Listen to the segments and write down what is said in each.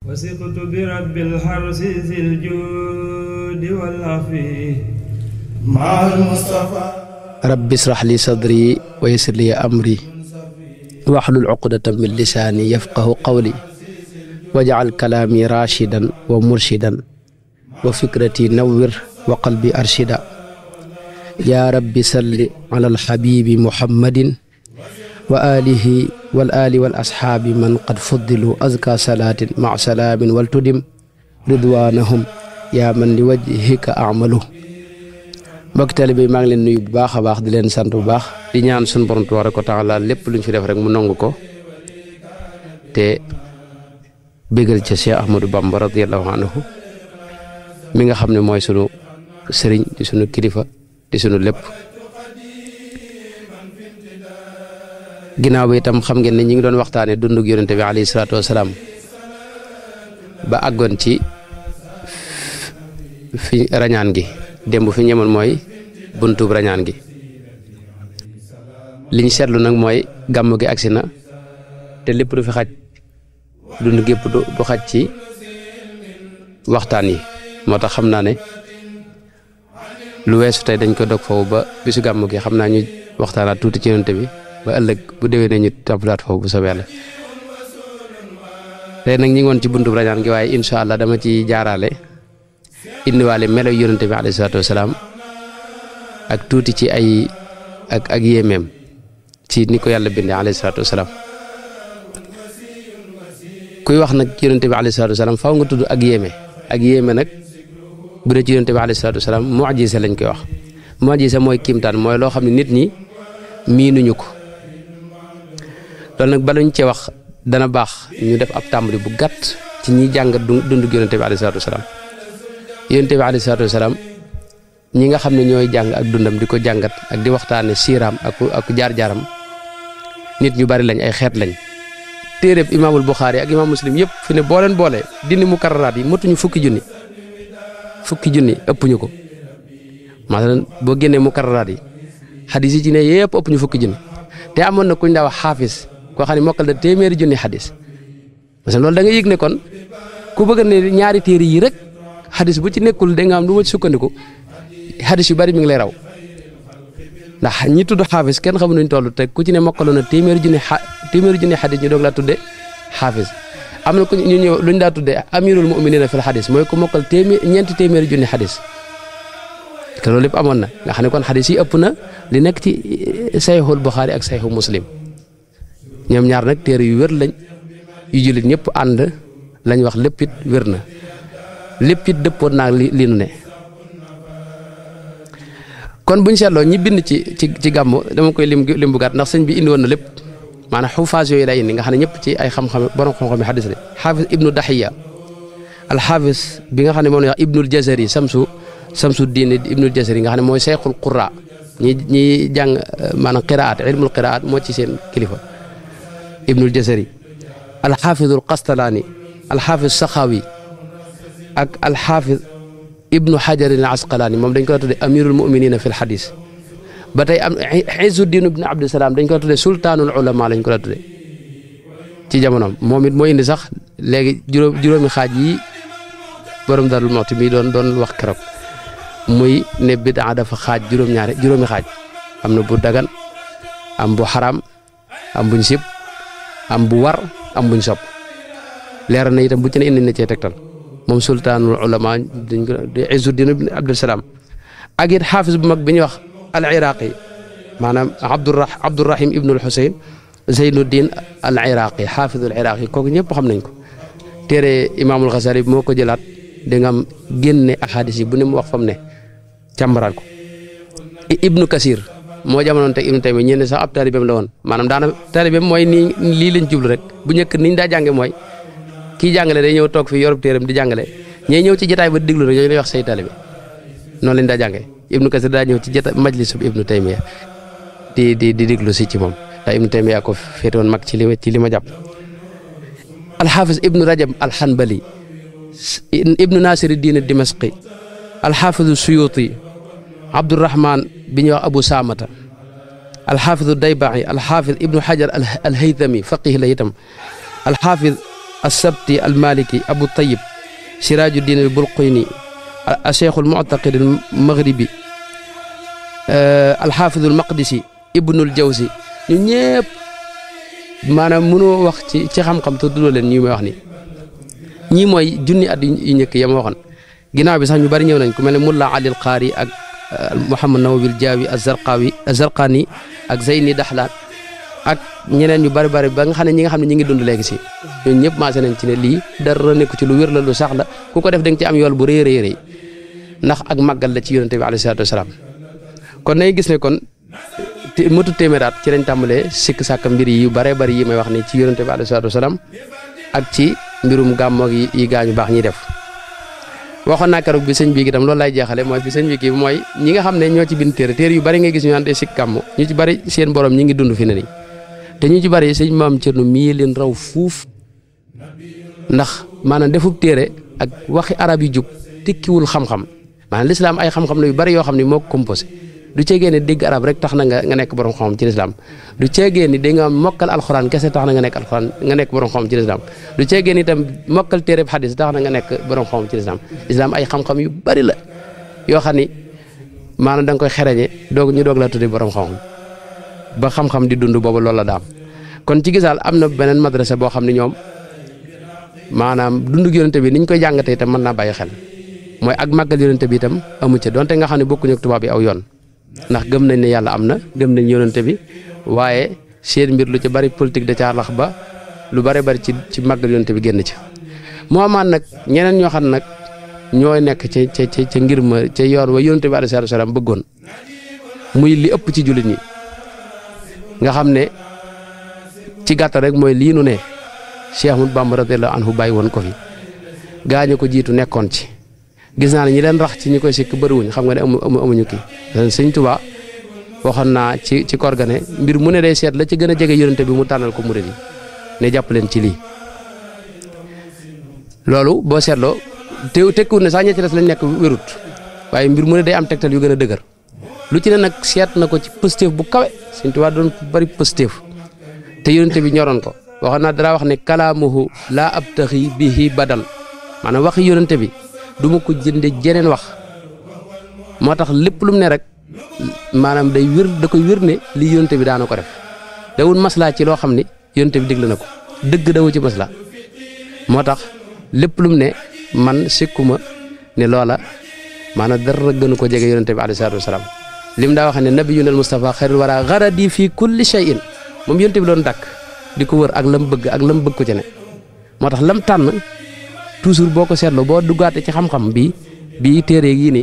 وثقت برب الحرس ذي الجود والعفو مع المصطفى رب اشرح لي صدري ويسر لي أمري واحلل عقدة من لساني يفقه قولي واجعل كلامي راشدا ومرشدا وفكرتي نور وقلبي أرشدا يا رب صل على الحبيب محمد وآله والآل والأصحاب من قد فضلوا أزكى صلاة مع سلام والتدم رضوانهم يا من لوجهك أعمله mbokk taalibe bi maa ngi leen nuyu bu baax a baax di leen sant bu baax di ñaan sunu borom tabaaraka wa taala lépp luñ fi def rek mu nangu ko te bégal ca Cheikh Ahmadou Bamba radiyallahu anhu mi nga xam ne mooy sunu sëriñ di sunu kilifa di sunu lépp. ginnaaw bi itam xam ngeen ne ñi ngi doon waxtaanee dundug yonente bi alayhi salaatu wasalaam ba àggoon ci fi rañaan gi démb fi ñemoon mooy buntub rañaan gi liñ seetlu nag mooy gàmm gi agsi na te lépp du fi xaj dund gépp du xaj ci waxtaan yi moo tax xam naa ne lu weesu tey dañ ko dog foofu ba bisu gàmm gi xam naa ñu waxtaanaat tuuti ci yonente bi ba ëllëg bu déwee ne ñu tàmbalaat foofu bu soobee Yàlla tey nag ñi ngi woon ci buntub rañaan gi waaye incha allah dama ci jaaraale indiwaale melo yonente bi alayhi salaatu wasalaam ak tuuti ci ay ak yéemeem ci ni ko yàlla bindee alayhi salaatu wasalaam kuy wax nag yonente bi alayhi salaatu wasalaam faaw nga tudd ak yéeme nag bu dee ci yonente bi alayhi salaatu wasalaam mu'jiza lañ koy wax mu'jiza mooy kiimtaan mooy loo xam ne nit ñi miinuñu ko loolu nag baluñ ci wax dana baax ñu def ab tàmbali bu gàtt ci ñi jàngat dundu yonente bi alayhi salaatu wasalaam yonente bi alayhi salaatu wasalaam ñi nga xam ne ñooy jàng ak dundam di ko jàngat ak di waxtaane siiraam ak jaar-jaaram nit ñu bari lañ ay xeet lañ téeréb imaamul Buxaari ak imaam Muslim yëpp fi ne boo leen boole dindi mu kararaat yi motuñu fukki junni ëpp ñu ko masalan boo génnee mu kararaat yi xadis yi ci ne yëpp ëpp ñu fukki junni te amoon na kuñ daa wax xaafis koo xam ne mokkal na téeméeri junni xadis parce que loolu da nga yëg ne kon ku bëgg ne ñaari téere yi rek xadis bu ci nekkul da nga am lu ma ci sukkandiku xadis yu bari mi ngi lay raw ndax ñi tudd xaafis kenn xamu nuñ toll te ku ci ne mokkaloon na téeméeri junni xadis ñu doog laa tudde xaafis am na ku ñu ñëw luñ daa tudde amirul mu'minina fil xadis mooy ku mokkal ñeenti téeméeri junni xadis te loolu lépp amoon na nga xam ne kon xadis yi ëpp na li nekk ci sayxul Buxaari ak sayxu Muslim ñoom ñaar nag téere yu wér lañ yu jullit ñëpp ànd lañ wax lépp it wér na lépp it dëppoon naa li nu ne kon buñ seetloo ñi bind ci gàmmu dama koy lim bu gàtt ndax sëñ bi indi woon na lépp maanaam xufaas yooyu lay indi nga xam ne ñëpp ci ay xam-xam borom xam-xam yi xadis la xaafis ibnu daxiya alxaafis bi nga xam ne moom la wax ibnul jazari samsu diine ibnul jazari nga xam ne mooy seyxul qura ñi jàng maanaam qiraat ilmul qiraat moo ci seen kilifa ibnul jazari alxaafisul qastalaani alxaafis saxaawi ak alxaafis ibnu xajarin al asqalaani moom dañ ko tudde amirul muminina fil xadis ba tey am Izzuddin ibnu Abdusalaam dañ ko tudde sultaanul ulama lañ ko tudde ci jamonoom moom it moo indi sax léegi juróomi xaaj yi borom Darou Mouhty mi doon wax keroog muy ne bidaa dafa xaaj juróomi xaaj am na bu dagan am bu xaram am buñ sib am bu war am buñ sopp leer na itam bu ci ne indi na cee tegtal moom sultaanul ulama dañ ko di Izzuddin ibn Abdusalaam ak it xaafis bu mag bi ñuy wax al iraqi maanaam Abdurrahim ibnul Xuseyn Zeynuddin al iraqi xaafisul iraqi kooku ñëpp xam nañ ko téere imaamul Xasali bi moo ko jëlaat da nga am génne ahadis yi bu ne mu wax fam ne càmbaraat ko ibnu Kasir moo jamonoon teg ibnu Taymiya ñenn sax ab taalibeem la woon maanaam daana taalibeem mooy nii lii lañ jublu rek bu njëkk niñ daa jànge mooy kii jàngale day ñëw toog fi yorub téeram di jàngale ñooy ñëw ci jotaay ba diglu rek ñooy lay wax say taalibe noonu lañ daa jànge ibnu Kasir daa ñëw ci jotaay majlisub ibnu Taymiya di diglu si ci moom ndax ibnu Taymiya ko féete woon mag ci li ma jàpp alxaafis ibnu Rajab alxanbali ibnu Nasiri diin Dimasqi alxaafisu Suyuti Abdurahman bi ñuy wax Abu Saamata alxaafisu Daybaxi alxaafis ibnu Xajar alhaytami faqih la itam alxaafis as-Sabti al-Maliki Abu Tayyib Sirajuddin al-Bulqini al-Cheikh al-Mu'taqid al-Maghribi al-Hafiz al-Maqdisi Ibn al-Jawzi ñu ñëpp maanaam mënoo wax ci xam-xam te duddoo leen ñi may wax ni ñii mooy junni at yu njëkk ya ma waxoon ginnaaw bi sax ñu bari ñëw nañ ku mel ne Mulla Ali al-Qari ak Muhammad Nawawi al-Jawi az-Zarqani ak Zeyni Dahlan ak ñeneen ñu bari bari ba nga xam ne ñi nga xam ne ñi ngi dund léegi si ñooñu ñëpp maase nañ ci ne lii dara nekku ci lu wér la lu sax la ku ko def da nga ci am yool bu rëy rëy rëy ndax ak màggal la ci yonente bi alayhi salaatu wasalaam kon nay gis ne kon mëtu téeméeraat ci lañ tàmbalee sikk sàkk mbir yi yu bare bari yi may wax ni ci yonente bi alayhi salaatu wasalaam ak ci mbirum gàmmoog yi gaañu baax ñiy def waxoon naa keroog bi sëñ bi itam loolu lay jeexale mooy bi sëñ bi kii mooy ñi nga xam ne ñoo ci bind téere yu bari ngay gis ñu naan day sikk gàmmu ñu ci bari seen borom ñi ngi dund fi ne nii te ñu ci bari sëñ Maam Cerno mii leen raw fuuf ndax maanaam defub téere ak waxi arab yu jub tekkiwul xam-xam maanaam lislaam ay xam-xam la yu bari yoo xam ne moo ko composé du ceegee ne dégg arab rek tax na nga nekk borom xam-xam ci lislaam du ceegee ni da nga mokkal alxuraan kese tax na nga nekk alxuraan nga nekk borom xam-xam ci lislaam du ceegee ni itam mokkal téereb xadis tax na nga nekk borom xam-xam ci lislaam lislaam ay xam-xam yu bari la yoo xam ni maanaam da nga koy xereñe ñu doog la tudde borom xam-xam ba xam-xam di dund boobu loolu la daam kon ci gisaal am na beneen madrasa boo xam ne ñoom maanaam dund yonente bi niñ koy jàngatee itam mën naa bàyyi xel mooy ak màggal yonente bi itam amu ca donte nga xam ne bokkuñu ak tubaab yi aw yoon ndax gëm nañ ne yàlla am na gëm nañ yonente bi waaye seen mbir lu ci bari politique da caa lax ba lu bari bari ci màggal yonente bi génn ci moo amaan nag ñeneen ñoo xam nag ñooy nekk ca ngir ma ca yoon wa yonente bi alayhi salaam bëggoon muy li ëpp ci jullit ñi nga xam ne ci gàttal rek mooy lii nu ne Cheikh Ahmadou Bamba radiyallahu anhu bàyyi woon ko fi gaañu ko jiitu nekkoon ci gis naa ne ñi leen rax ci ñi koy sikk bëriwuñ xam nga ne amuñu kii sëñ Tuubaa waxoon naa ci koor ga ne mbir mu ne day seet la ci gën a jege yonente bi mu tànnal ko murid yi ne jàpp leen ci lii loolu boo seetloo tekkiwul ne sax ña ci des lañ nekk wérut waaye mbir mu ne day am tegtal yu gën a dëgër lu ci ne nag seet na ko ci pëstéef bu kawe sëñ Tuubaa doon bari pëstéef te yonente bi ñoroon ko waxoon naa dara wax ne kalaamuhu laa abtaxi bihi badal maanaam waxi yonente bi du ma ko jënde jeneen wax moo tax lépp lu mu ne rek maanaam day wér da koy wér ne lii yonente bi daana ko def dawul maslaa ci loo xam ne yonente bi digle na ko dëgg dawu ci maslaa moo tax lépp lu mu ne man sikkuma ne loola maanaam dara gënu ko jege yonente bi alayhi salaatu wasalaam lim daa wax ne nabiyuna al mustafa xayrul wara garadi fii kulli shay'in moom yonente bi doon dàkk di ko wër ak lam bëgg ko ci ne moo tax lam tànn toujours boo ko seetloo boo duggaate ci xam-xam bii téere yii ni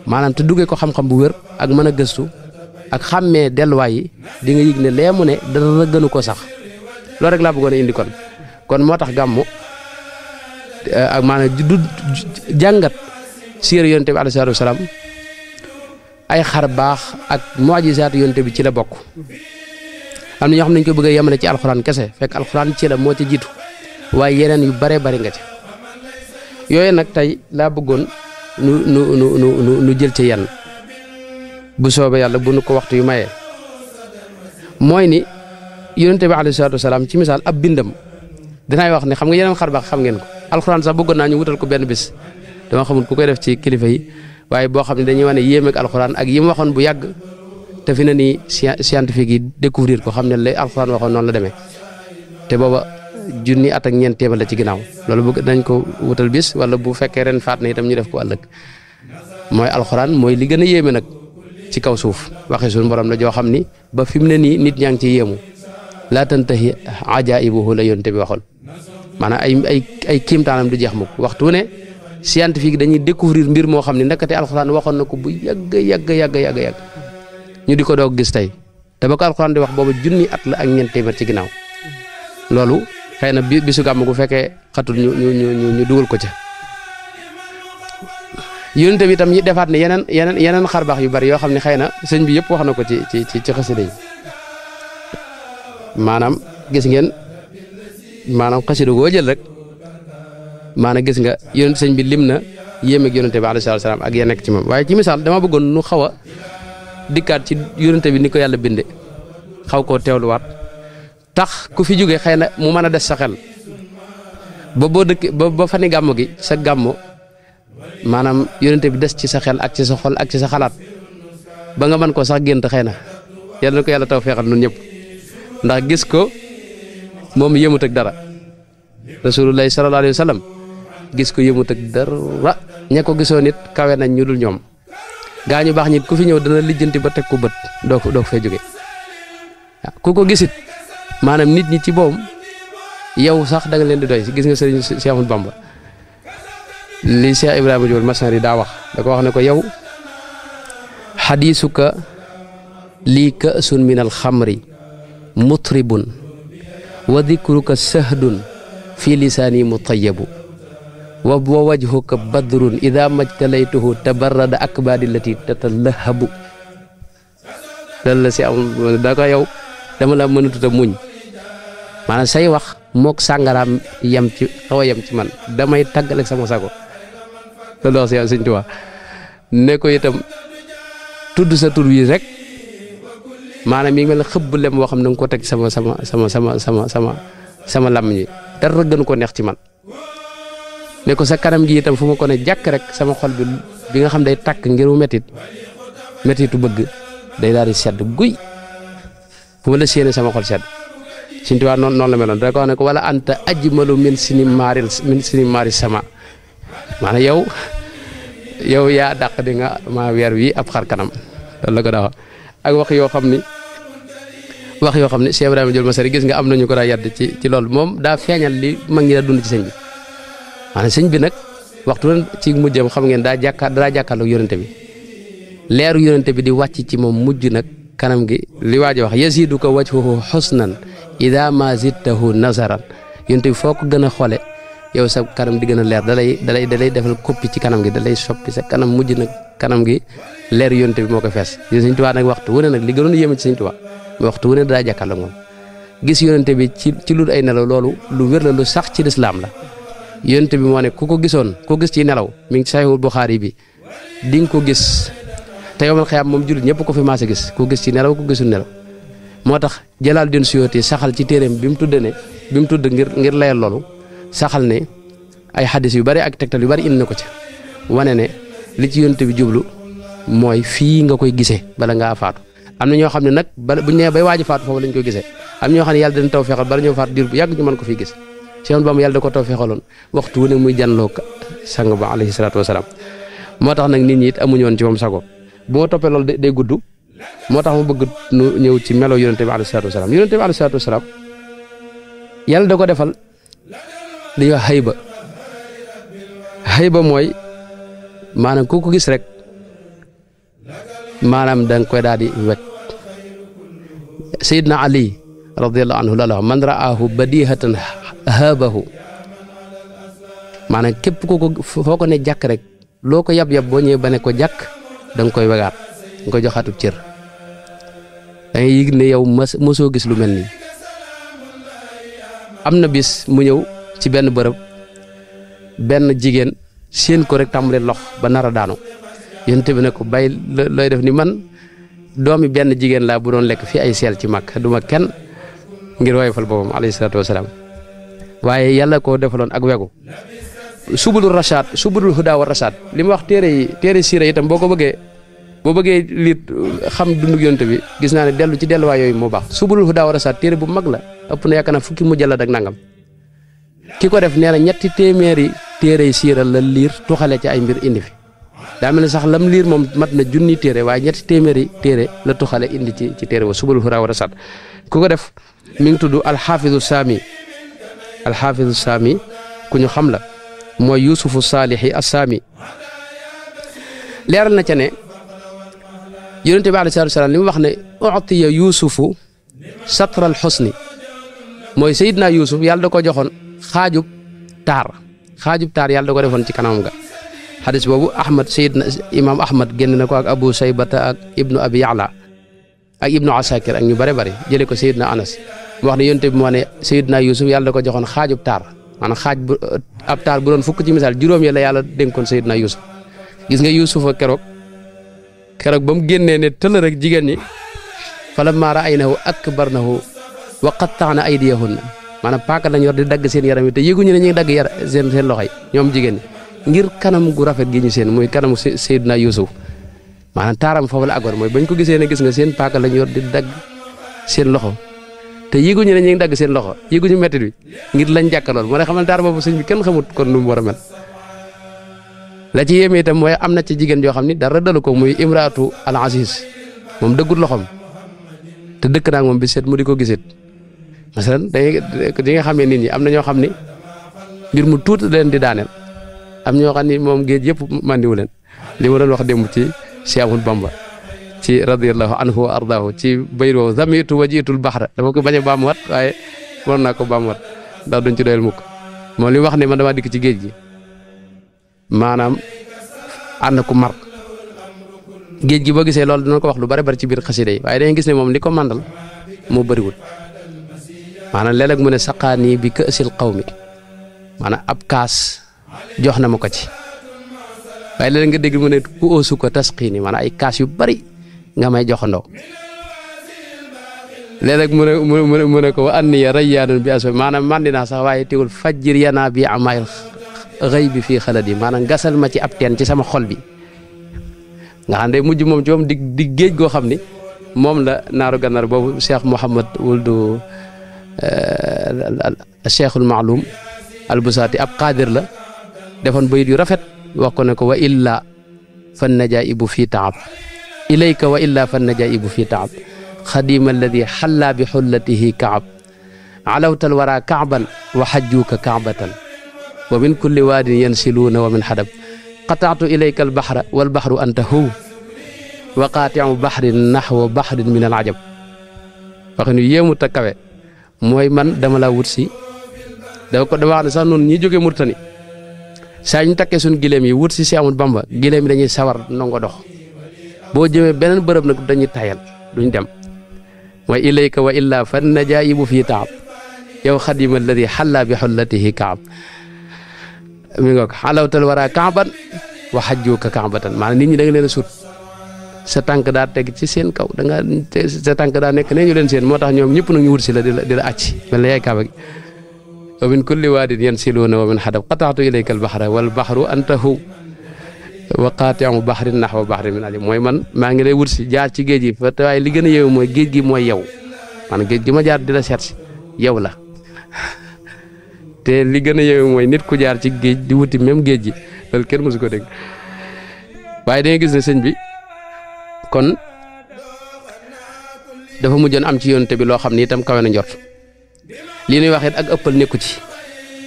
maanaam te duggee ko xam-xam bu wér ak mën a gëstu ak xàmmee delluwaay yi di nga yëg ne lee mu ne dara gënu ko sax loolu rek laa bëggoon a indi kon moo tax gàmmu ak maanaam du jàngat siir yonte bi alayhi salaatu wasalaam ay xar baax ak mu'jizaat yonte bi ci la bokk am na ñoo xam ne ñu ko bëgg a yemale ci alxuraan kese fekk alxuraan ci la moo ci jiitu waaye yeneen yu bare bari nga ci yooyu nag tey laa bëggoon nu jël ci yenn bu soobee yàlla bu nu ko waxtu yu mayee mooy ni yonente bi alayhi salaatu wasalaam ci misaal ab bindam dinaay wax ne xam nga yeneen xar baax xam ngeen ko alxuraan sax bëggoon naa ñu wutal ko benn bis dama xamul ku koy def ci kilifa yi waaye boo xam ne dañuy wane yéem ak alxuraan ak yi mu waxoon bu yàgg te fi na nii scientifique yi découvrir ko xam ne la alxuraan waxoon noonu la demee te booba junni at ak ñeent téeméer la ci ginnaaw loolu bëgg nañ ko wutal bis wala bu fekkee ren faat na itam ñu def ko ëllëg mooy alxuraan mooy li gën a yéeme nag ci kaw suuf waxee suñu borom la joo xam ni ba fi mu ne nii nit ñaa ngi ciy yéemu laa tantahi ajaa'ibuhu la yonte bi waxoon maanaam ay kiimtaanam du jeex mukk waxtu ne scientifique dañuy découvrir mbir moo xam ne ndekete alxuraan waxoon na ko bu yàgg ñu di ko doog gis tey te ba ko alxuraan di wax booba junni at la ak ñeent téeméer ci ginnaaw loolu xëy na bisu gàmm gu fekkee xatul ñu dugal ko ca yonente bi itam ñi defaat ne yeneen xarbaax yu bari yoo xam ne xëy na sëñ bi yëpp wax na ko ci xasida yi maanaam gis ngeen maanaam xasida goo jël rek maanaam gis nga yonente sëñ bi lim na yéem ak yonente bi alayhi salaam ak ya nekk ci moom waaye ci misaal dama bëggoon nu xaw a dikkaat ci yonente bi ni ko yàlla binde xaw koo teewluwaat tax ku fi jóge xëy na mu mën a des sa xel ba boo dëkk ba fani gàmmu gi sa gàmmu maanaam yonente bi des ci sa xel ak ci sa xol ak ci sa xalaat ba nga mën koo sax gént xëy na yàlla na ko yàlla taw feexal nun ñëpp ndax gis ko moom yëmut ak dara rasulullahi sallallahu alayhi wa sallam gis ko yëmut ak dara ña ko gisoo nit kawe nañ ñu dul ñoom gaa ñu baax ñit ku fi ñëw dana lijjanti ba teg ko bët doo ko fay jóge ku ko gisit maanaam nit ñi ci boom yow sax da nga leen di doy gis nga sëriñ Cheikh Ahmadou Bamba li Cheikh Ibrahima Diop Masnari daa wax da ko wax ne ko yow xadiisuka lii ka'sun min alxamri mutribun wa dikruka sahdun fi lisaani mutayyabu wa wajhuka badrun ida majtalaytuhu tabarrada akbaadi lati tatalahabu loolu la si am da ko yow dama la mënatut a muñ maanaam say wax mook sàngaraam yem ci xaw a yem ci man damay tàggal ak sama sago loolu wax si Sëñ Tuubaa ne ko itam tudd sa tur wi rek maanaam mi ngi mel ne xëbb lem boo xam ne nga ko teg sama lam ñi dara gën ko neex ci man ne ko sa kanam gi itam fu ma ko ne jàkk rek sama xol bi nga xam day tàkk ngir mu mettitu bëgg day daal di sedd guy fu ma la séenee sama xol sedd Sëñ Tuubaa noonu la meloon da ko wax ne ko wala anta ajmalu min sini maari sama maanaam yow yaa dàq di nga ma weer wi ab xar kanam loolu la ko daa wax ak wax yoo xam ni Cheikh Ibrahima Diop Masnari gis nga am nañu ko daa yàdd ci loolu moom daa feeñal li mag ñi daa dund ci sëñ bi maanaam sëñ bi nag waxtu leen ci mujjam xam ngeen daa jàkkaarloog yonente bi leeru yonente bi di wàcc ci moom mujj nag kanam gi li waaji wax yasiduka wajhuhu husnan ida ma zidtahu nazaran yonente bi foo ko gën a xoole yow sa kanam di gën a leer dalay defal koppi ci kanam gi dalay soppi sa kanam mujj nag kanam gi leer yonte bi moo ko fees Sëñ Tuubaa nag waxtu wu ne nag li gënoon yéeme ci Sëñ Tuubaa waxtu wu ne daa jàkkaarloo moom gis yonente bi ci lu ay nelaw loolu lu wér la lu sax ci lislaam la yonente bi moo ne ku ko gisoon ko gis ci nelaw mi ngi Sahihul Buxaari bi di nga ko gis te yowmal xiyaam moom jullit ñëpp ko fi maase gis ku gis ci nelaw ku gisul nelaw moo tax Jalaaluddin Suyuuti saxal ci téeréem bi mu tudd ngir layal loolu saxal ne ay xadis yu bari ak tegtal yu bari indi na ko ci wane ne li ci yonte bi jublu mooy fii nga koy gisee bala ngaa faatu am na ñoo xam ne nag bala buñ nee bay waaji faatu foofu lañ koy gisee am ñoo xam ne yàlla dana taw feexal bala ñoo faatu diir bu yàgg ñu mën ko fii gis Cheikh Bamba yàlla da ko taw feexaloon waxtu wu ne muy janloo sang ba alayhi salaatu wasalaam moo tax nag nit ñi it amuñu woon ci moom sago bu ma toppee loolu day gudd moo tax ma bëgg nu ñëw ci melo yonente bi alayhi salaatu wasalaam yonente bi alayhi salaatu wasalaam yàlla da ko defal li ñuy wax xayba mooy maanaam ku ko gis rek maanaam da nga koy daal di wekk Seydina Ali radiyallahu anhu la man ra'aahu badihatan haabahu maanaam képp foo ko ne jàkk rek loo ko yab boo ñëwee ba ne ko jàkk da nga koy wegaat da nga koy joxaatub cër da ngay yëg ne yow mosoo gis lu mel nii am na bis mu ñëw ci benn bërëb benn jigéen séen ko rek tàmbalee lox ba nar a daanu yonent bi ne ko bay looy def ni man doomi benn jigéen laa bu doon lekk fii ay seel ci mag duma kenn ngir woyofal boppam alayhi salaatu wasalaam waaye yàlla ko defaloon ak wegu subulul rashaad subulul hudaa wa rashaad li mu wax téere siira itam boo bëggee liit xam dundug yonent bi gis naa ne dellu ci delluwaay yooyu moo baax subulul hudaa wa rashaad téere bu mag la ëpp na yaakaar naa fukki mujallad ak nangam ki ko def nee na 300 téere siira la liir tuxale ci ay mbir indi fi daa mel ne sax lam liir moom mat na junni téere waaye 300 téere la tuxale indi ci téere wa subulul hudaa wa rashaad ku ko def mi ngi tudd alxaafizu saami ku ñu xam la mooy yusufu saalixi assaami leeral na ca ne yonente bi alayhi salaatu wasalaam li mu wax ne utiya yusufu satral xusni mooy sayidna yusuf yàlla da ko joxoon xaajub taar yàlla da ko defoon ci kanamam ga xadis boobu sayidna imam ahmad génn na ko ak abu saybata ak ibnu abi ya'la ak ibnu asakir ak ñu bare jële ko sayidna anas mu wax ne yonente bi moo ne sayidna yusuf yàlla da ko joxoon xaajub taar maanaam ab taar bu doon fukk ci misaal juróom ya la yàlla dénkoon sayidna yusuf gis nga yusufa keroog ba mu génnee ne tëll rek jigéen ñi falammaa ra'aynahu akbarnahu wa qatta'na aydiyahunna maanaam paaka lañ yor di dagg seen yaram yi te yëguñu ne ñu ngi dagg seen loxo yi ñoom jigéen ñi ngir kanam gu rafet gi ñu seen muy kanamu Seydina Yuusuf maanaam taaram foofu la àggoon mooy bañ ko gisee ne gis nga seen paaka lañ yor di dagg seen loxo te yëguñu ne ñu ngi dagg seen loxo yëguñu mettit bi ngir lañ jàkkalool moo ne xamal taar boobu sëñ bi kenn xamut kon nu mu war a mel la ci yéeme itam mooy am na ci jigéen joo xam ni dara dalu ko muy imraatu al aziz moom dëggul loxom te dëkk naa moom bi seet mu di ko gisit masalan di nga xamee nit ñi am na ñoo xam ni mbir mu tuuti leen di daaneel am ñoo xam ni moom géej yëpp mandiwu leen li ma doon wax démb ci Cheikh Ahmadou Bamba ci radiyallahu anhu wa ardaahu ci bayit woowu zamitu wajitul baxra dama ko bañ a baamuwaat waaye war naa ko baamuwaat ndax duñ ci doyal mukk moom li wax ne man dama dikk ci géej gi maanaam ànd ku mar géej gi boo gisee loolu dina ko wax lu bari bari ci biir xasida yi waaye dañuy gis ne moom li ko màndal moo bëriwul maanaam léeg-léeg mu ne saqaanii bi kësil qawmi maanaam ab kaas jox na ma ko ci waaye léeg-léeg nga dégg mu ne ku oosu ko tasqiini maanaam ay kaas yu bari nga may joxandoo léeg-léeg mu ne ko wa anniya rayyaanun bi asfa maanaam mandi naa sax waaye teewul fajjir yanaa bi amayl xëy bi fii xalat yi maanaam gasal ma ci ab teen ci sama xol bi nga xam ne mujj moom ci moom di géej goo xam ni moom la naaru gànnaar boobu Cheikh Mouhamad wuldu Cheikhul Maalum Albusaati ab qaadir la defoon bayit yu rafet wax ko ne ko wa illa fan najaibu fii taab ilayka wa illa fan najaibu fii taab xadima alladi xalla bi xullatihi kaab alawtal wara kaaban wa xajjuuka kaabatan wa min kulli waadin yansiluuna wa min xadab qataatu ilayka albaxra walbaxru anta hu wa qaatiu baxrin naxwa baxrin min alajab wax nu yéemu ta kawe mooy man dama laa wut si dama wax ne sax noonu ñi jógee Murtani saa ñu takkee suñ gileem yi wut si Cheikh Ahmadou Bamba gileem yi dañuy sawar nongo dox boo jëmee beneen bërëb nag dañuy tayal duñ dem wa ilayka wa illa fan najaayibu fii taab yow xadima alladi xalla bi xullatihi kaab mi ngoog xalawtal wara kaaban wa xajjuuka kaabatan maanaam nit ñi da nga leen a sut sa tànk daa teg ci seen kaw da nga sa tànk daa nekk ne ñu leen seen moo tax ñoom ñëpp nag ñu wut si la di la acci mel na yaay kaaba gi wa min kulli waadin yansiluuna wa min xadab qataatu ilayka albaxra wal baxru anta hu wa qaatiu baxrin naxwa baxrin min ajab mooy man maa ngi lay wut si jaar ci géej gi fa waaye li gën a yeewu mooy géej gi mooy yow maanaam géej gi ma jaar di la seet si yow la te li gën a yeewu mooy nit ku jaar ci géej di wuti même géej gi loolu kenn mësu ko dégg waaye da ngay gis ne sëñ bi kon dafa mujjoon am ci yoonte bi loo xam ni itam kawe na njort lii nuy wax it ak ëppal nekku ci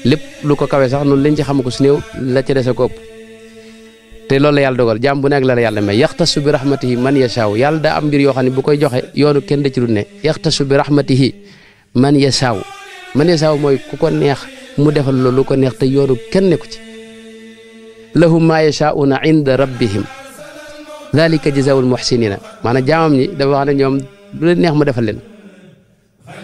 lépp lu ko kawe sax noonu lañ ci xam ko su néew la ci dese ko ëpp te loolu la yàlla dogal jàmm bu nekk la yàlla may yaxtasu bi rahmatihi man yashaaw yàlla daa am mbir yoo xam ne bu koy joxe yoonu kenn da ci du ne yaxtasu bi rahmatihi man yashaaw mooy ku ko neex mu defal loolu lu ko neex te yoonu kenn nekku ci lahum maa yashaa'uuna inda rabbihim dalika jazaa'ul muhsinina maanaam jaamam ñi dafa wax ne ñoom lu leen neex mu defal leen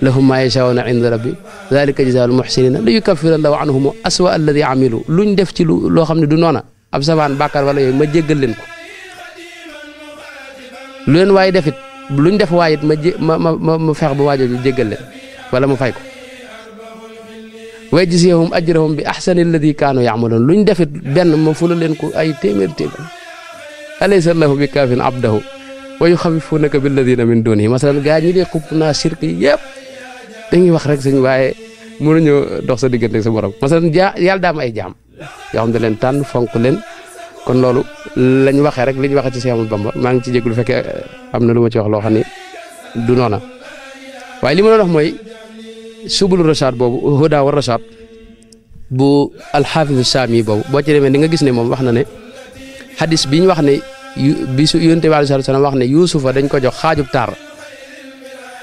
lahum maa yashaa'uuna inda rabbihim dalika jazaa'ul muhsinina li yukaffira allahu anhum aswa alladi amilu luñ def ci loo xam ne du noona ab sabaan bàkkaar wala yooyu ma jéggal leen ko lu leen waaye defit luñ def waaye it ma fex ba waajooju jéggal leen wala mu fay ko wa yajziyahum ajrahum bi ahsani alladi kaanu ya'maluun luñ defit benn ma fula leen ko ay téeméer alaysa allahu bi kaafin abdahu wa yuxawifunaka billadina min dunihi masalan gaa ñi dee xupp naa shirk yi yëpp dañuy wax rek sëñ waaye mënuñoo dox sa diggante sa borom masalan yàlla daa am ay jaam yoo xam ne leen tànn fonk leen kon loolu lañ waxee rek li ñu waxee ci Cheikh Ahmadou Bamba maa ngi ci jégalu fekkee am na lu ma ci wax loo xam ne du noona waaye li ma doon wax mooy subulu rashad boobu huda wa rashad bu alxaafisu saami boobu boo ci demee di nga gis ne moom wax na ne xadis bi ñu wax ne bi su yonent bi alayhi salaam wax ne yuusufa dañ ko jox xaajub taar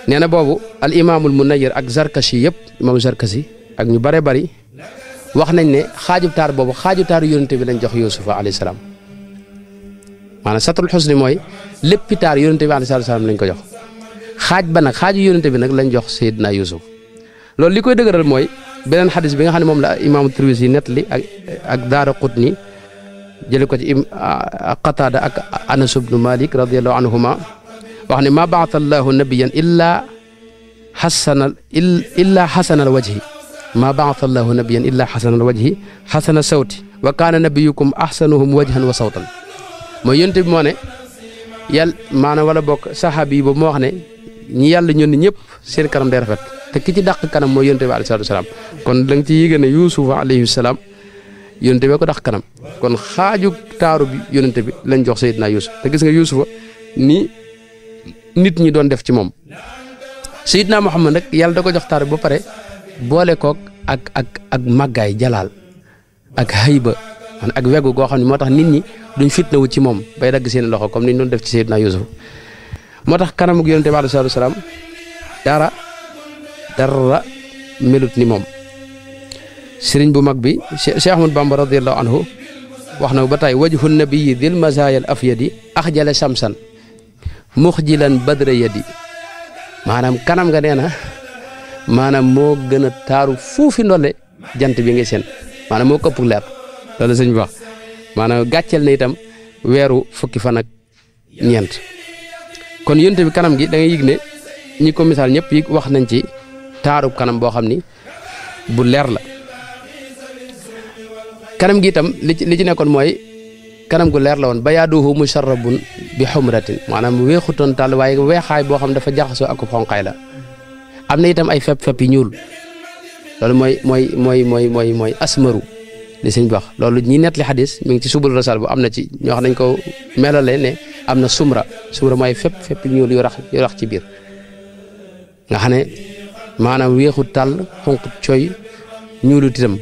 nee na boobu al imaamul munayyir ak zarkashi yëpp imaamu zarkashi ak ñu bare bari wax nañ ne xaajub taar boobu xaajub taaru yonent bi lañ jox yuusufa alayhi salaam maanaam satrul xusni mooy léppi taar yonent bi alayhi salaam lañ ko jox xaaj ba nag xaaju yonent bi nag lañ jox Seydina Yuusuf loolu li koy dëgëral mooy beneen xadis bi nga xam ne moom la imaamu Tirmisi nettali ak Daaraqutni jële ko ci Qataada ak Anas ibnu Malik radiyallahu anhuma wax ne ma baata allahu nabiyan illa xasanal wajhi ma ba'atha Allahu nabiyyan illa xasana wajhi xasana sawti wa kaana nabiyukum ahsanuhum wajhan wa sawtan mooy yonent bi moo ne yàlla maanaam wala bokk saxaabi yi ba moo wax ne ñi yàlla ñoon ñëpp seen kanam day rafet te ki ci dàq kanam mooy yonent bi alayhi salaatu wasalaam kon da nga ci yéege ne Yuusuf alayhi salaam yonent bi ko dàq kanam kon xaaju taaru bi yonent bi lañ jox Seydina Yuusuf te gis nga Yuusufa ni nit ñi doon def ci moom Seydina Muhammad nag yàlla da ko jox taaru ba pare boole koog ak màggaay jalaal ak hayba ak wegu goo xam ne moo tax nit ñi duñ fitnawu ci moom bay dagg seen loxo comme ni ñu doon def ci Seydina Yuusuf moo tax kanamug yonent bi alayhi salaatu wasalaam dara melut ni moom sëriñ bu mag bi Cheikh Ahmad Bamba radiyallahu anhu wax na ba tey wajhu nabiyyi dil mazaayal afyadi axjala shamsan muxjilan badra yadi maanaam kanam nga nee na maanaam moo gën a taaru fuufi ndolle jant bi nga seen maanaam moo këpp leer loolu sëñ bi wax maanaam gàcceel na itam weeru fukki fan ak ñeent kon yonent bi kanam gi da ngay yëg ne ñi ko misaal ñëpp yi wax nañ ci taaru kanam boo xam ni bu leer la kanam gi itam li ci nekkoon mooy kanam gu leer la woon bayaaduhu musharrabun bi xumratin maanaam weexutoon tàll waaye weexaay boo xam dafa jaxasoo ak xonqaay la am na itam ay fepp yi ñuul loolu mooy asmaru li sëñ bi wax loolu ñi net li xadis mi ngi ci subul rasal bu am na ci ñoo xam nañ ko melale ne am na sumra mooy fepp ñuul yu rax ci biir nga xam ne maanaam weexut tàll xonqut cooy ñuulut itam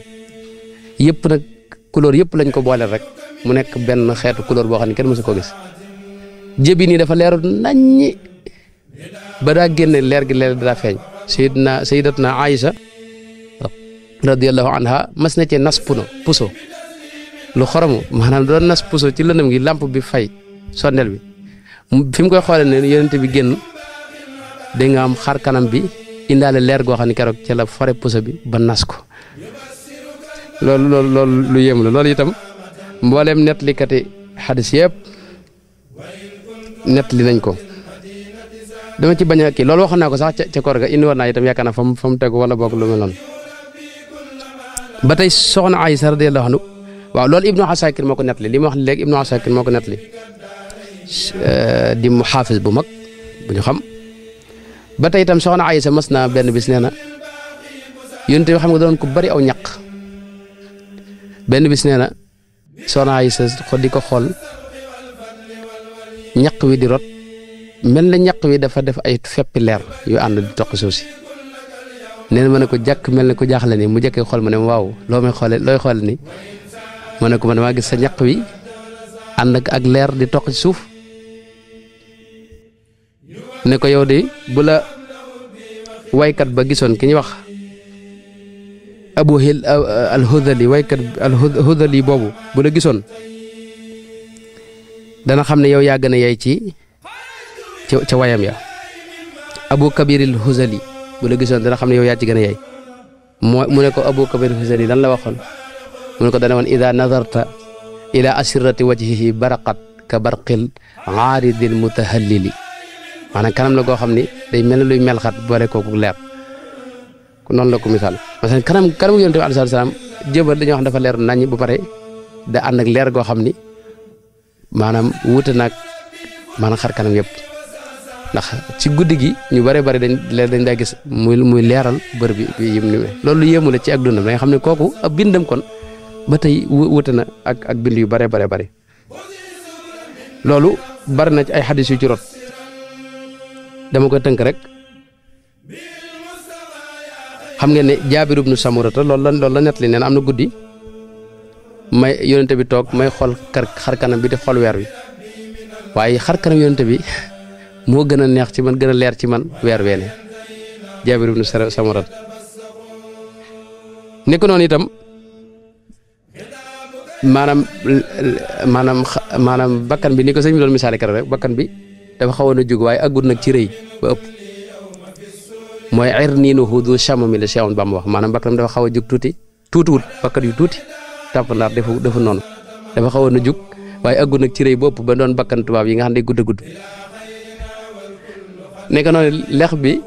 yëpp nag couleur yëpp lañ ko booleel rek mu nekk benn xeetu couleur boo xam ne kenn mësu ko gis jëbi nii dafa leeru naññi ba daa génne leer gi leer daa feeñ sayyidatuna Aïsa radiyallahu anha mas na ci nas puso lu xoromu maanaam doon nas puso ci lëndëm gi lamp bi fay sondeel bi fi mu koy xoolee ne yonent bi génn da nga am xar kanam bi indaale leer goo xam ne keroog ci la fore puso bi ba nas ko loolu lu yéem la loolu itam mbooleem nettalikati xadis yëpp nettali nañ ko dama ci bañ a kii loolu waxoon naa ko sax ca koor ga indi woon naa itam yaakaar naa fa mu tegu wala boog lu mel noonu ba tey soxna Aysa radiyallahu anha waaw loolu Ibnu Asakir moo ko nettali li ma wax léegi Ibnu Asakir moo ko nettali di mu xaafis bu mag bu ñu xam ba tey itam soxna Aysa mas naa benn bis nee na yonent bi xam nga doon ko bari aw ñaq benn bis nee na soxna Aysa di ko xool ñaq wi di rot mel na ñaq wi dafa def ay feppi leer yu ànd di toq suuf si nee na ma ne ko jàkk mel ne ko jaaxle ni mu jëkkee xool ma ne waaw loo may xoole looy xoole ni ma ne ko man maa gis sa ñaq wi ànd ak leer di toq ci suuf ne ko yow de bu la waykat ba gisoon ki ñuy wax Abu Hil al-Hudhali waykat al-Hudhali boobu bu la gisoon dana xam ne yow yaa gën a yey ca wayam ya Abu Kabir al-Hudhali bu la gisoon dana xam ne yow yaa ci gën a yey mu ne ko Abu Kabir al-Hudhali lan la waxoon mu ne ko dana woon ida nadarta ila asirati wajhihi baraqat ka barqil aaridil mutahallili maanaam kanam la goo xam ni day mel ne luy melxat boole kooku leer noonu la ko misaal parce que kanam yonent bi alayhi salaam jëbal dañoo xam dafa leer naññ bu pare da ànd ak leer goo xam ni maanaam wuute naag maanaam xar kanam yëpp ndax ci guddi gi ñu bare dañ daa gis muy leeral bër bi yim ni loolu yéemu la ci ak dundam da nga xam ne kooku ab bindam kon ba tey wuute na ak bind yu bare loolu bari na ci ay xadis yu ci rot dama koy tënk rek xam ngeen ne Jaabir ibnu Samurata loolu la nettali nee na am na guddi may yonente bi toog may xool xar kanam bi di xool weer wi waaye xar kanam yonente bi moo gën a neex ci man gën a leer ci man weer weene Jaabir ibnu Samurata nekk noonu itam maanaam bakkan bi ni ko sëñ bi doon misaale keroog rek bakkan bi dafa xawoon a jóg waaye aggut nag ci rëy ba ëpp mooy irniinuhu du chamami la Cheikh Bamba wax maanaam bakkanam dafa xaw a jóg tuutiwut bakkan yu tuuti tàmpandaar defu noonu dafa xawoon a jóg waaye aggut nag ci rëy ba ëpp ba doon bakkan tubaab yi nga xam ne gudd nekk noonu lex bi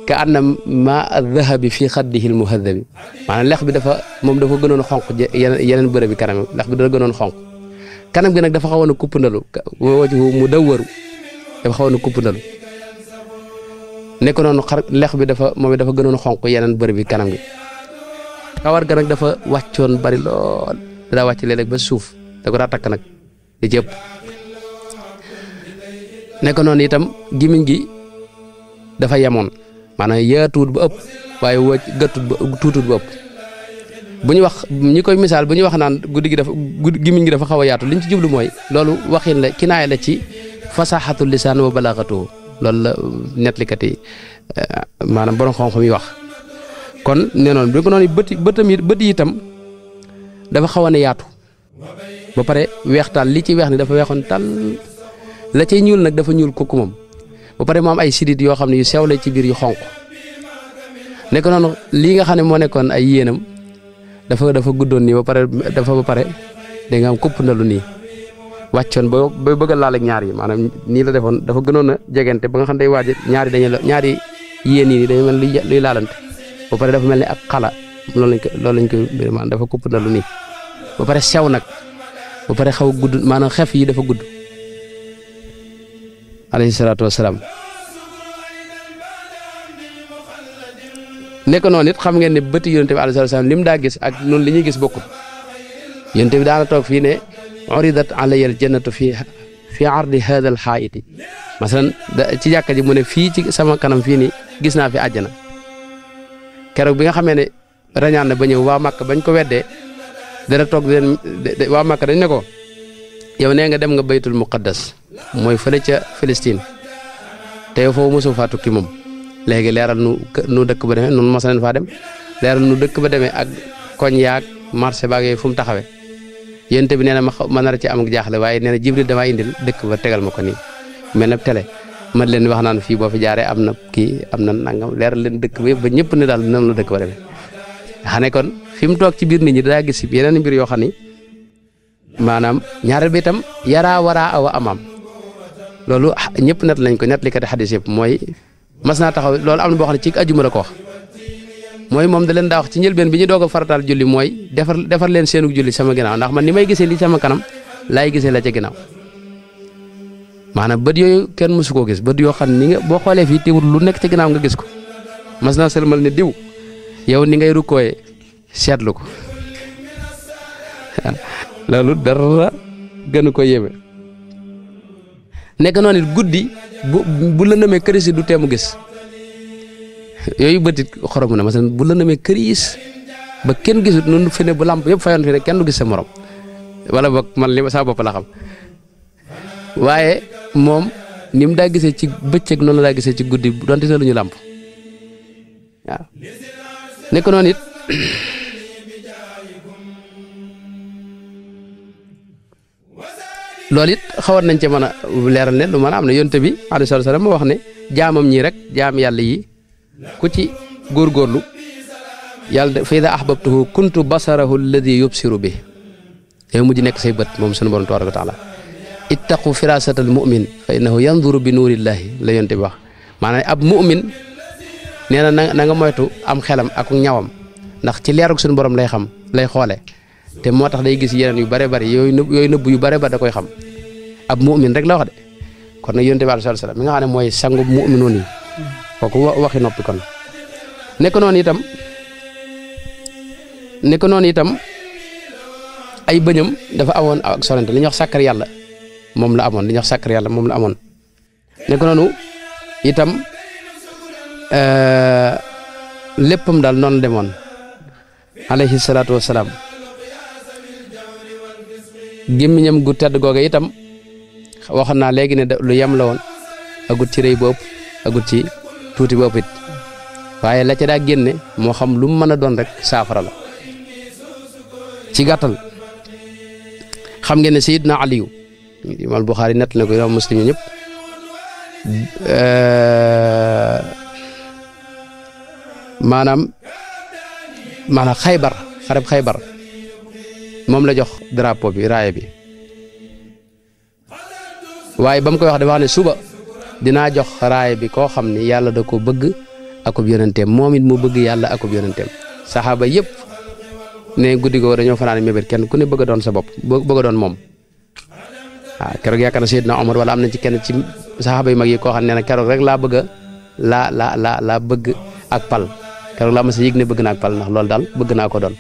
ka anna ma adhahabi fi xaddihi al muhadabi maanaam lex bi dafa moom dafa gënoon a xonq yeneen bërëb bi kanam lex bi dafa gënoon xonq kanam gi nag dafa xawoon a kuppandalu wajhu mu dawwaru dafa xawoon a kuppandalu nekk noonu lex bi moom dafa gënoon a xonq yeneen bërëb bi kanam gi kawar ga nag dafa wàccoon bari lool daa wàcc léeg-léeg ba suuf da ko daa takk nag di ci ëpp nekk noonu itam gimiñ gi dafa yemoon maanaam yaatuut ba ëpp waaye gàttut ba tuutut ba ëpp bu ñu wax ñi koy misaal bu ñu wax naan gimiñ gi dafa xaw a yaatu liñ ci jublu mooy loolu waxin la kinaaya la ci fasaxatul lisaan wa balaaxatuhu loolu la nettalikat yi maanaam borom xam-xam yi wax kon nee noonu bi ko noonu bët yi itam dafa xaw a ne yaatu ba pare weextaal li ci weex ni dafa weexoon tal la cay ñuul nag dafa ñuul kukku moom ba pare mu am ay sidit yoo xam ne yu sew la ci biir yu xonq nekk noonu lii nga xam ne moo nekkoon ay yéenam dafa guddoon nii ba pare da nga am kupp ndalu nii wàccoon ba bëgg a laal ak ñaar yi maanaam nii la defoon dafa gënoon a jegante ba nga xam ne day waaj ñaari yéen yi dañu mel luy laalante ba pare dafa mel ni ak xala loolu lañ ko maanaam dafa kupp ndalu nii ba pare sew nag ba pare xaw a gudd maanaam xef yi dafa gudd alayhi salaatu wasalaam nekk noonu it xam ngeen ne bëti yonent bi alayhi salaatu wasalaam lim daa gis ak noonu li ñuy gis bokkul yonent bi daana toog fii ne uridat alayya al jannatu fi ardi hada al xaayiti masalan ci jàkka ji mu ne fii ci sama kanam fii nii gis naa fi àjjana keroog bi nga xamee ne rañaan na ba ñëw waa Makka bañ ko weddee dana toog waa Makka dañ ne ko yow nee nga dem nga baytul muqaddas mooy fële ca Palestine te yow foofu mosoo faa tukki moom léegi leeral nu dëkk ba demee noonu mos nañ faa dem leeral nu dëkk ba demee ak koñ yaag marché baag yooyu fu mu taxawee yéen bi nee na ma nar ci am ak jaaxle waaye nee na Jibril damaa indil dëkk ba tegal ma ko nii mel na télé man leen wax naan fii boo fi jaaree am na kii am na nangam leeral leen dëkk ba yëpp ba ñëpp ne daal noonu la dëkk ba demee xam ne kon fi mu toog ci biir nit ñi daa gis yeneen mbir yoo xam ni maanaam ñaareel bi itam yaraa waraa awa amaam loolu ñëpp net lañ ko net li kat xadis yëpp mooy mas naa taxaw loolu am na boo xam ne ci ajuma la ko wax mooy moom da leen daa wax ci njëlbeen bi ñu doog a farataal julli mooy defar leen seenu julli sama ginnaaw ndax man ni may gisee li sama kanam laay gisee la ca ginnaaw maanaam bët yooyu kenn mësu koo gis bët yoo xam ni nga boo xoolee fii teewul lu nekk ca ginnaaw nga gis ko mas naa sëlmal ne diw yow ni ngay rukkooyee seetlu ko loolu dara gënu ko yéeme nekk noonu it guddi bu la namee këris du teemu gis yooyu bëtit xoromu na masalan bu la namee këris ba kenn gisut noonu fi ne bu lamp yëpp fayoon fi ne kenn du gis sa morom wala boog man li saa bopp la xam waaye moom ni mu daa gisee ci bëccëg noonu la daa gisee ci guddi donte ne lu ñu làmp waaw nekk noonu it loolu it xawoon nañ ci mën a leeral ne lu mën a am ne yonte bi alayhi salaatu salaam moo wax ne jaamam ñii rek jaam yàlla yi ku ci góorgóorlu yàlla fa ida ahbabtuhu kuntu basarahu alladi yubsiru bi yow mujj nekk say bët moom sunu borom tabaraka wa taala ittaqu firasatal mu'min fa innahu yanzuru bi nuurillahi la yonte bi wax maanaam ab mu'min nee na na nga moytu am xelam ak ñawam ndax ci leerug suñu borom lay xam lay xoole te moo tax day gis yeneen yu bare bari yooyu nëbb yu bare bari da koy xam ab mu'min rek la wax de kon nag yonte bi alayhi salaam mi nga xam ne mooy sangu mu'minoon yi kooku waxi noppi kon nekk noonu itam ay bëñam dafa amoon ak sorante li ñuy wax sàkkar yàlla moom la amoon li ñuy wax sàkkar yàlla moom la amoon nekk noonu itam léppam daal noonu demoon alayhi salaatu wassalaam gémmiñam gu tedd googe itam waxoon naa léegi ne lu yem la woon agut ci rëy bopp agut ci tuuti bopp it waaye la ca daa génne moo xam lu mu mën a doon rek saafara la ci gàttal xam ngeen ne Seydina Aliyu imaam Buxaari nett na ko imaam Muslim ñëpp maanaam Xaybar xareb Xaybar moom la jox drapeau bi raaya bi waaye ba mu koy wax dafa wax ne suba dinaa jox raaya bi koo xam ni yàlla da ko bëgg akub yonenteem moom it mu bëgg yàlla akub yonenteem saxaaba yëpp ne guddi googu dañoo fanaan mébét kenn ku ne bëgg a doon sa bopp bëgg a doon moom waaw keroog yaakaar na Seydina Omar wala am na ci kenn ci saxaaba yu mag yi koo xam ne keroog rek laa bëgg laa bëgg ak pal keroog laa ma sa yëg ne bëgg naa ak pal ndax loolu daal bëgg naa ko doon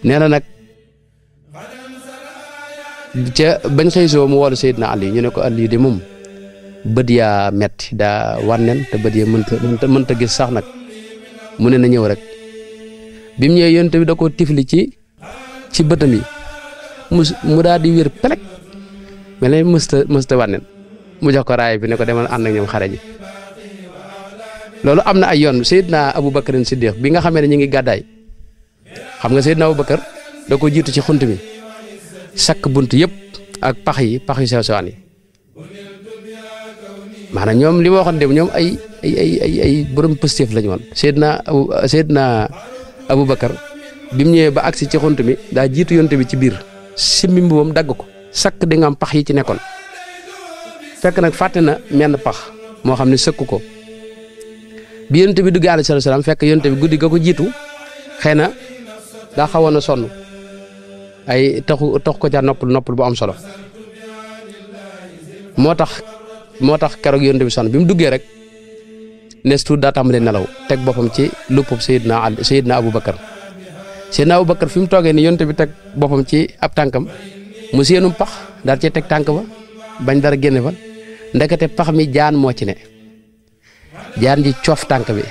nee na nag ca bañ xëy soo mu woolu Seydina Ali ñu ne ko Ali de moom bët yaa metti daa wànneen te bët ya mënta gis sax nag mu ne na ñëw rek bi mu ñëwee yonent bi da koo tifli ci bëtam yi mu daal di wér pelek mel ne mësta wànneen mu jox ko raay bi ne ko demal ànd ak ñoom xare ji loolu am na ay yoon Seydina Aboubacar Siddiq bi nga xamee ne ñu ngi gàddaay xam nga Seydina Aboubacar da ko jiitu ci xunt mi sakk bunt yëpp ak pax yu sew sewaan yi maanaam ñoom li ma waxoon dem ñoom ay borom positif lañu woon Seydina Aboubacar bi mu ñëwee ba agsi ci xunt mi daa jiitu yonte bi ci biir simmi mbubam dagg ko sakk di nga am pax yi ci nekkoon fekk nag fàtte na menn pax moo xam ne sëkk ko bi yonte bi duggee alayhi salaam fekk yonte bi guddi ga ko jiitu xëy na daa xawoon a sonn ay tax ko ca noppal bu am solo moo tax keroog yonte bi sonn bi mu duggee rek nes tuut daa tàmbalee nelaw teg boppam ci luppub Seydina Aboubacar fi mu toogee ni yonte bi teg boppam ci ab tànkam mu séenum pax daal cee teg tànk ba bañ dara génne fa ndekete pax mi jaan moo ci ne jaan ji coof tànk bi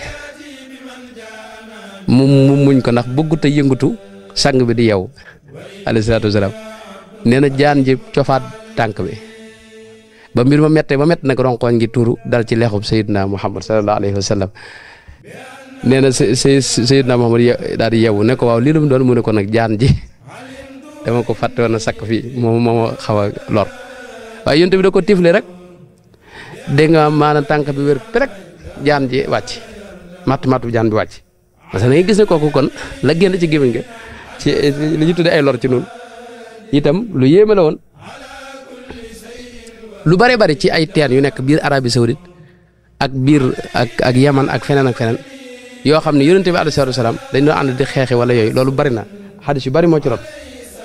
mu muñ ko ndax bëggut a yëngatu sang bi di yeewu alayhi salaatu wasalaam nee na jaan ji coofaat tànk bi ba mbir ma méttee ba métt nag ronqooñ ngi tuuru dal ci leexub Seydina Muhammad sallallahu alayhi wa sallam nee na Seydina Muhammad daal di yeewu ne ko waaw lii lu mu doon mu ne ko nag jaan ji dama ko fàtte woon a sakk fii moo xaw a lor waaye yonte bi da ko tifle rek dégg nga maanaam tànk bi wér perek jaan ji wàcc matt bi jaan bi wàcc parce que da ngay gis ne kooku kon la génn ci gémmiñ ga ci li ñu tuddee ay lor ci noonu itam lu yéeme la woon lu bare bari ci ay teen yu nekk biir Arabie Saoudite ak biir ak Yaman ak feneen yoo xam ne yonente bi alayhi salaatu wasalaam dañ doon ànd di xeexi wala yooyu loolu bari na xadis yu bari moo ci rot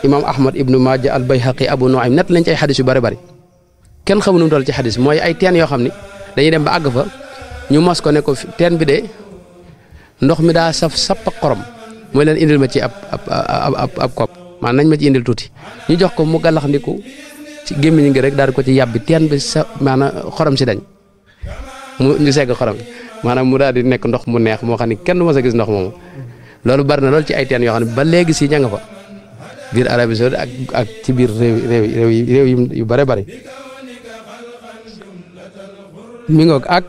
imam Ahmad ibnu Maaja al Bayhaqi Abu Nuaym net lañ ci ay xadis yu bari kenn xamu nu mu dool ci xadis mooy ay teen yoo xam ne dañuy dem ba àgg fa ñu mos ko ne ko teen bi de ndox mi daa saf sapp ak xorom mooy leen indil ma ci ab kopp maanaam nañ ma ci indil tuuti ñu jox ko mu gàllax ndiku ci gémmiñ gi rek daal di ko ci yàbbi teen bi sa maanaam xorom si dañ ñu segg xorom maanaam mu daal di nekk ndox mu neex moo xam ne kenn mos a gis ndox moomu loolu bari na lool ci ay teen yoo xam ne ba léegi si ña nga fa biir Arabie Saoudite ak ci biir réew yu bare bari mi ngoog ak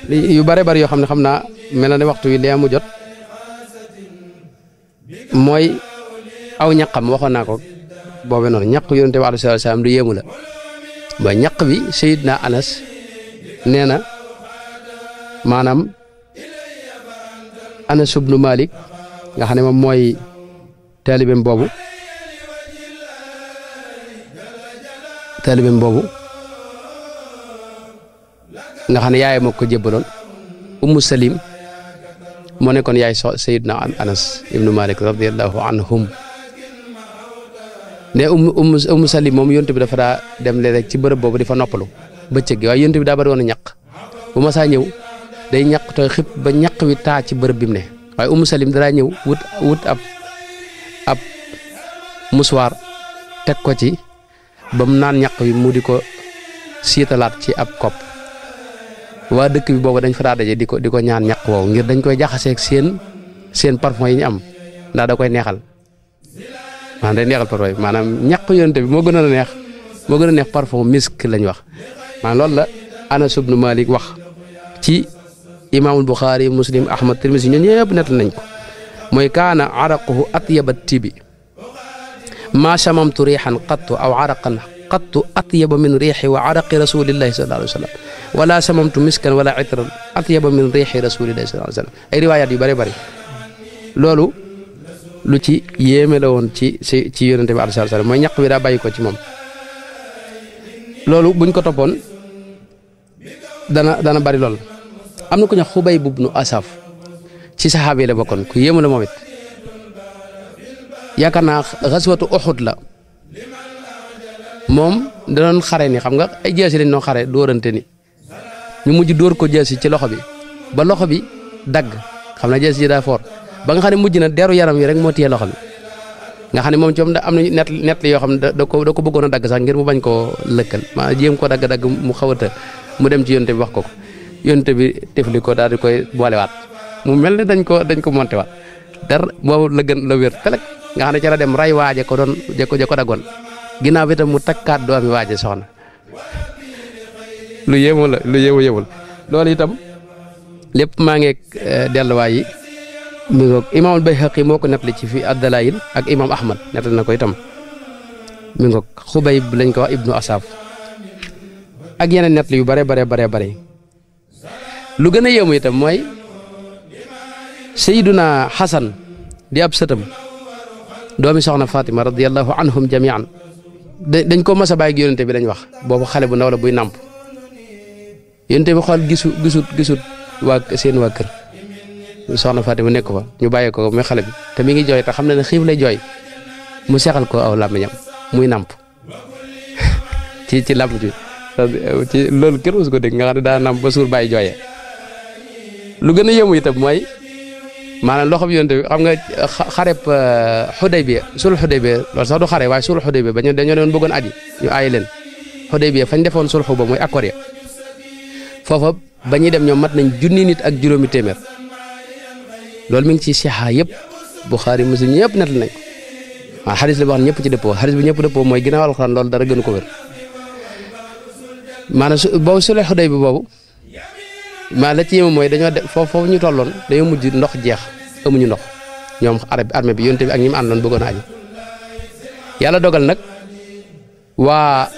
yu bare bari yoo xam ne xam naa mel na ne waxtu wi lee mu jot mooy aw ñaqam waxoon naa ko boobe noonu ñaq yonente bi alayhi salaatu salaam du yéemu la ba ñaq bi Seydina Anas nee na maanaam Anas ibnu Malik nga xam ne moom mooy taalibeem boobu nga xam ne yaay moo ko jébbaloon Ummu Salim moo nekkoon yaay Seydina Anas ibnu Malik radiyallahu anhum ne Ummu Salim moom yonte bi dafa daa dem léeg-léeg ci bërëb boobu di fa noppalu bëccëg gi waaye yonte bi daa bari woon a ñaq bu ma saa ñëw day ñaq tooy xib ba ñaq wi taa ci bërëb bi mu ne waaye Ummu Salim daraa ñëw wut ab muswaar teg ko ci ba mu naan ñaq wi mu di ko siitalaat ci ab kopp waa dëkk bi boobu dañ fa daa daje di ko ñaan ñaq woowu ngir dañ koy jaxaseeg seen parfum yi ñu am ndax da koy neexal maanaam day neexal parfum yi maanaam ñaq yonente bi moo gën a neex parfum misk lañ wax maanaam loolu la Anas ibnu Malik wax ci imaamul Buxaari Muslim Ahmad Tirmisi ñoo ñëpp nett nañ ko mooy kaana araquhu atyaba tibi maa shamamtu riixan qattu aw araqan qattu atyaba min riixi wa araqi rasulillahi sallallahu alayhi wa sallam wala shamamtu miskan wala itran atyaba min riixi rasulillahi sallallahu alayhi wa sallam ay riwaayaat yu bari loolu lu ci yéeme la woon ci yonente bi alayhi salaam mooy ñaq bi daa bàyyi ko ci moom loolu buñ ko toppoon dana bari lool. am na ku ñu Xubayb ibnu Asaf ci saxaaba yi la bokkoon ku yéemu la moom it yaakaar naa xaswatu Uxud la moom da doon xare ni xam nga ay jaasi lañ doon xare dóorante ni ñu mujj dóor ko jaasi ci loxo bi ba loxo bi dagg xam na jaasi ji daa foor ba nga xam ne mujj na deru yaram yi rek moo téye loxo bi nga xam ne moom ci moom am na net yoo xam ne da ko bëggoon a dagg sax ngir mu bañ koo lëkkal maa jéem ko dagg mu xaw a të mu dem ci yonte bi wax ko yonte bi tefli ko daal di koy boolewaat mu mel ne dañ ko monté waat der boobu la gën la wér pelek nga xam ne ca la dem ray waaje ko doon ja ko daggoon ginnaaw bi tam mu takkaat doomi waaje soxna lu yéemu la lu yéemu loolu itam lépp maa ngi delluwaay yi mi ngoog imaamul Bayhaqi moo ko nettali ci fi ad-Dalaa'il ak imaam Ahmad nettali na ko itam mi ngoog Xubayb lañ ko wax ibnu Asaf ak yeneen nettali yu bare lu gën a yéemu itam mooy Sayyiduna Xasan di ab sëtam doomi soxna Fatima radiyallahu anhum jamian dañ ko mas a bàyyi ak yonente bi dañ wax boobu xale bu ndaw la buy nàmp yonente bi xool gisut waa seen waa kër soxna Fatima nekk fa ñu bàyyee ko muy xale bi te mi ngi jooy te xam na ne xiif lay jooy mu seexal ko aw làmmiñam muy nàmp ci làmp ci loolu kenn musu ko dégg nga xam ne daa nàmp ba suur bàyyi jooyee lu gën a yéemu itam mooy maanaam loxo bi yonte bi xam nga xareb Xudaybiya sulh Xudaybiya loolu sax du xare waaye sulh Xudaybiya ba dañoo doon bëggoon aji ñu aayi leen Xudaybiya fañ defoon sulh ba muy accord ya foofa ba ñuy dem ñoom mat nañ 1,000 nit ak juróomi téeméer loolu mi ngi ci sixa yëpp Buxaari Muslim ñëpp net nañ ko waaw xadis la boo xam ne ñëpp ci dëppoo xadis bi ñëpp dëppoo mooy ginnaaw alxuraan loolu dara gënu ko wér maanaam boobu sulh Xudaybiya boobu maa la ci yéeme mooy dañoo def foofu ñu tolloon dañoo mujj ndox jeex amuñu ndox ñoom armée bi yonte bi ak ñi mu àndoon bëggoon a aji yàlla dogal nag waa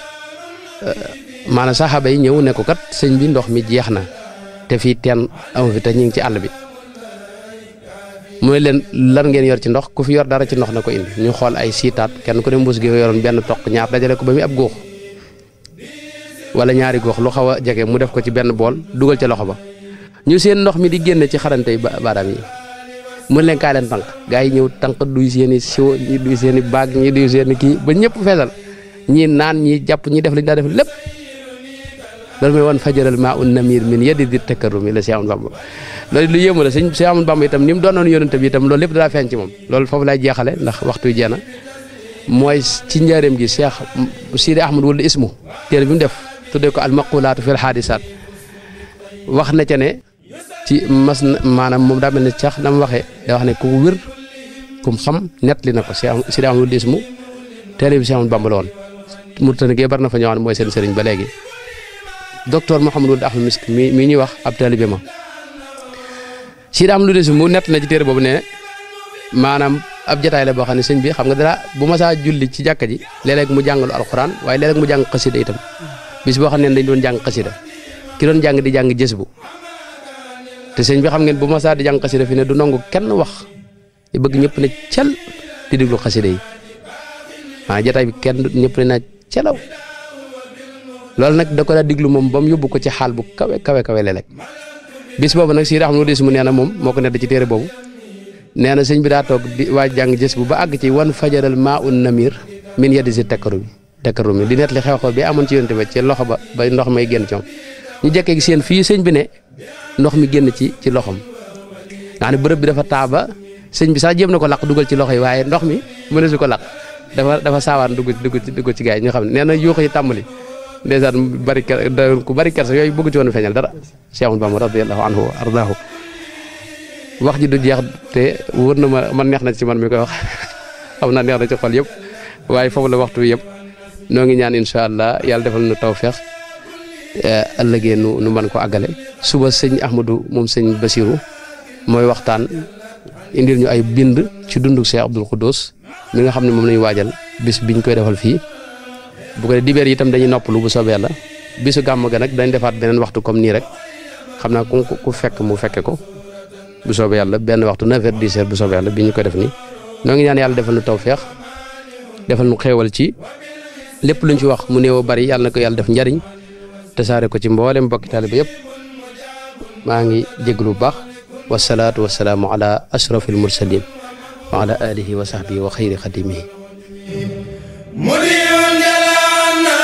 maanaam saxaaba yi ñëw ne ko kat sëñ bi ndox mi jeex na te fii teen amu fi te ñu ngi ci àll bi mooy leen lan ngeen yor ci ndox ku fi yor dara ci ndox na ko indi ñu xool ay siitaat kenn ku ne mbuus gi yoroon benn toq ñaar dajale ko ba muy ab góox wala ñaari góox lu xaw a jege mu def ko ci benn bool dugal ca loxo ba ñu seen ndox mi di génne ci xarante baaraam yi mën leen kaay leen tànk gaa yi ñëw tànk duy seen i siwo ñi duy seen i baag ñi duy seen i kii ba ñëpp feesal ñii naan ñi jàpp ñi def lañ daa def lépp loolu mooy wan fajaral maa un namir min yadi di takkarumi la Cheikh Ahmadou Bamba loolu lu yéemu la sëñ Cheikh Ahmadou Bamba itam ni mu doonoon yonente bi itam loolu lépp daa feeñ ci moom loolu foofu lay jeexale ndax waxtu wi jeena mooy ci njaareem gi Cheikh Sidi Ahmad wala ismu téere bi mu def tuddee ko al maqulaatu fil haadisaat wax na ca ne ci mas maanaam moom daa mel ne cax dama waxee da wax ne ku wér kum xam nettali na ko Sidi Ahmad wala ismu téere bi Cheikh Ahmadou Bamba la woon Mauritanie gee bari na fa ñëwaat mooy seen sëriñ ba léegi docteur Mouhamadou Wuld Ahmad Misk mi ñuy wax ab taalibe ma Sidi Ahmad wala ismu nett na ci téere boobu ne maanaam ab jataay la boo xam ne sëñ bi xam nga dara bu ma saa julli ci jàkka ji léeg-léeg mu jàngalu alxuraan waaye léeg-léeg mu jàng xasida itam bis boo xam ne dañ doon jàng xasida ki doon jàng di jàng jës bu te sëñ bi xam ngeen bu ma saa di jàng xasida fi ne du nangu kenn wax bëgg ñëpp ne cel di déglu xasida yi waaw jataay bi kenn ñëpp ne na celaw loolu nag da ko daa diglu moom ba mu yóbbu ko ci xaal bu kawe léeg-léeg bis boobu nag Sidi Ahmad Wuld mu nee na moom moo ko nedd ci téere boobu nee na sëñ bi daa toog di waaj jàng jës bu ba àgg ci wan fajaral maa un namir min yadi si takkaru mi di net li xew-xew bi amoon ci yonte ba ci loxo ba ndox may génn ci moom ñu jekkee gi seen fii sëñ bi ne ndox mi génn ci loxom nga xam ne bërëb bi dafa taa ba sëñ bi sax jéem na ko laq dugal ci loxo yi waaye ndox mi mëne su ko laq dafa saawaan dugg ci gaay yi ñu xam ne nee na yuuxu yi tàmbali ndeysaan ku bari kersa yooyu bëgg ci woon feeñal dara Cheikh Ahmadou Bamba radiyallahu anhu wa ardaahu wax ji du jeex te wóor na ma man neex na ci man mi koy wax xam naa neex na ci xol yëpp waaye foofu la waxtu yëpp noo ngi ñaan incha allah yàlla defal nu tawfeex ëllëgee nu mën ko àggale suba sëñ Ahmadou moom sëñ Basiru mooy waxtaan indil ñu ay bind ci dundu Cheikh Abdoul Khoudous mi nga xam ne moom lañu waajal bis biñ koy defal fii bu ko dibeer yi itam dañuy noppalu bu soobee yàlla bisu gàmm ga nag dañ defaat beneen waxtu comme nii rek xam naa ku fekk mu fekke ko bu soobee yàlla benn waxtu 9h 10h bu soobee yàlla bi ñu ko def nii noo ngi ñaan yàlla defal nu tawfeex defal nu xéewal ci lépp luñ ci wax mu néew bari yàlla na ko yàlla def njariñ tasaare ko ci mboolem mbokki taalibe yëpp maa ngi jéglu bu baax wasalaatu wasalaamu ala ashrafil mursalin wa ala alihi wa sahbihi wa xayri xadimihi mudiyun jalana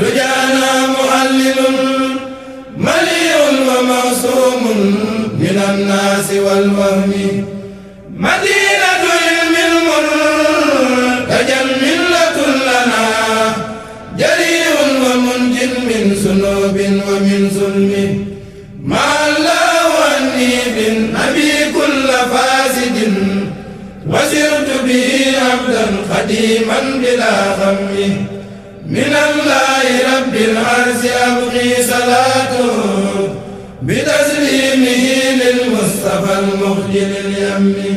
dujana muallilun maliyun wa masumun min annaasi wal wahmi madinatu ilmin muntajan millatun lana jariun wa munjin min sunubin wa min zulmi ma allahu anni bin abi kulla fasidin wasirtu bihi abdan khadiman bila khammi min allahi rabbil arsi abqi salatuhu bitaslimihi lil mustafa al mukhjil al yammi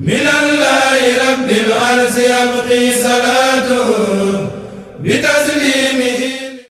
min allahi rabbil arsi abqi salatuhu bitaslimihi